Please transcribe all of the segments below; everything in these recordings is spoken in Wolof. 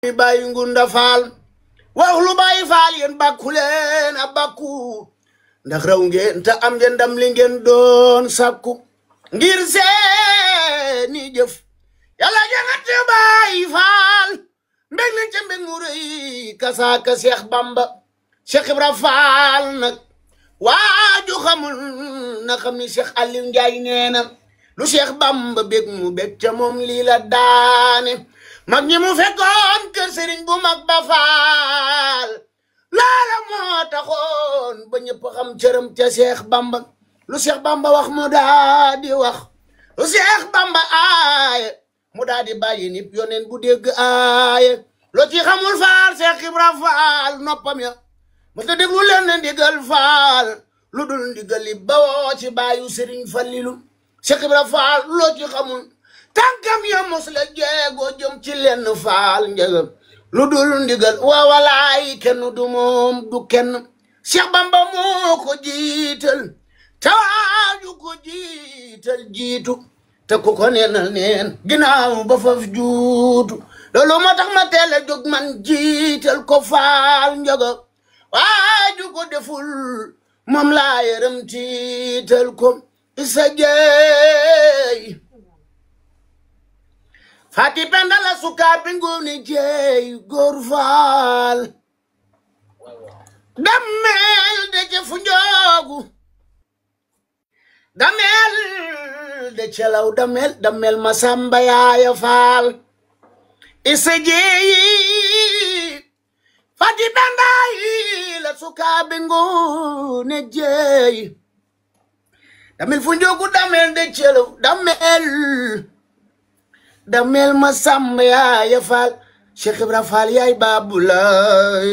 Baay Ngunda Faal wax lu Baay Faal yéen bàkku leen a bàkku ndax raw ngeen te am ngeen ndam li ngeen doon sàkku ngir seeni jëf yàlla jangate Baay Faal mbég nañ ca mbég mu rëy kasaaka Seex Bamba Cheikh Ibra Faal nag waaju xamul na xam ni Cheikh Aliou Ndiaye nee na lu Cheikh Bamba bég mu bég ca moom lii la daane mag ñi mu fekkoon kër sëriñ bu mag ba Faal laala moo taxoon ba ñëpp xam cërëm ca Cheikh Bamba lu Cheikh Bamba wax mu daa di wax lu Cheikh Bamba aaye mu daa di bàyyi nit yoneen bu dégg aaye loo ci xamul Faal Cheikh Ibra Faal noppam ya mas ta déglu leen ne ndigal Faal lu dul ndigal li bawoo ci baayu sëriñ Falilu Cheikh Ibra Faal loo ci xamul tànkam ya mos la jeego jëm ci lenn Faal njëgam lu dul ndigal waawalaay kenn du moom du kenn Cheikh Bamba moo ko jiital tawaaju ko jiital jiitu te ku ko neenal neen ginnaaw ba faf juutu loolu moo tax ma teel a jóg man jiital ko Faal njëgam waaju ko deful moom laa yërëm tiital ko isa jeey Fati Penda la sukaa bi ngooni jeey góor Faal damel de ce fu njoogu damel de celaw damel ma samba yaaya Faal isa jeey Fati Penda la sukaa bi ngooni jeey damel fu njoogu damel de celaw damel ma samba yaaya Faal Cheikh Ibra Faal yaay Baabulaay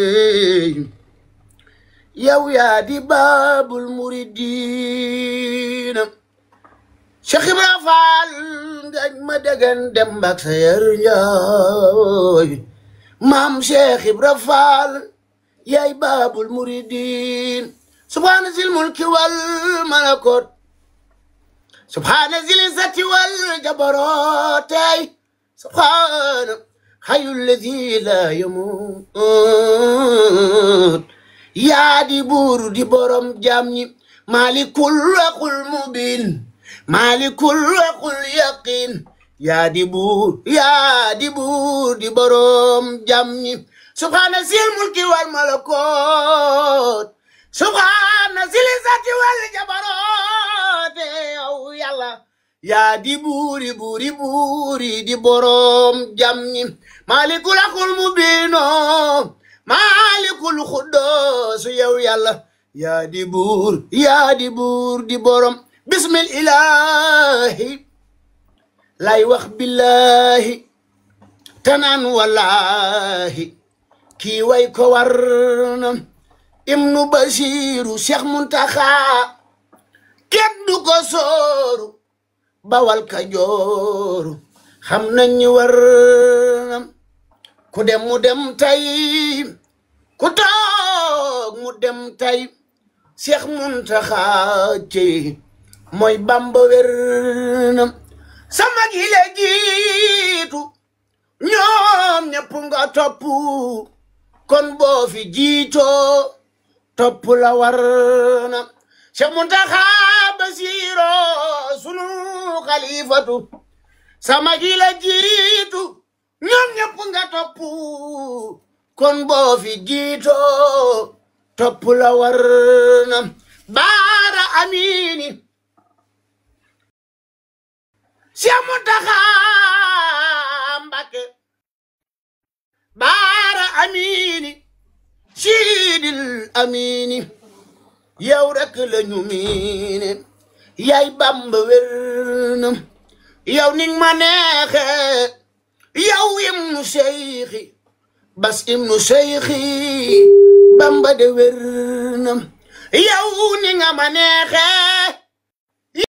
yow yaa di Baabul Muridiina Cheikh Ibra Faal ngañ ma degen dem mbak sa yar njaay maam Cheikh Ibra Faal yaay Baabul Muridiin subhaana zil mulki wal malakut subhaana zil izzati wal jabarootay subhaana hayyul ladhi laa yamuut yaa di buur di borom jaam ñi maalikul aqul mubin maalikul aqul yaqin yaa di buur di borom jaam ñi subhaana zil mulki wal malakut subhaana zil izzati wal jabaroot yow yàlla yaa di buuri di borom jam ñi maalikul aqul mubiino maalikul xuddoos yow yàlla yaa di buur di borom bismil ilaahi lay wax billaahi tanaan wallaahi kii way ko war na Ibnu Basiiru Cheikh Muntaxa kenn du ko sooru Bawal Kajooru xam nañ ñi war na ku dem mu dem tay ku toog mu dem tay Cheikh Muntaxa ci mooy Bamba wér na sama gi la jiitu ñoom ñëpp nga topp kon boo fi jiitoo topp la war na Cheikh Muntaxa Basiiro sunu xalifatu sama gi la jiitu ñoom ñëpp nga topp kon boo fi jiitoo topp la war na Baara Amini Cheikh Muntaxa Mbakke Baara Amini Siidil Amini yow rek la ñu miine yaay Bamba wér na yow ni ma neexe yow ibnu Seyxi Bas ibnu Seyxi Bamba de wér na yow ni nga ma neexe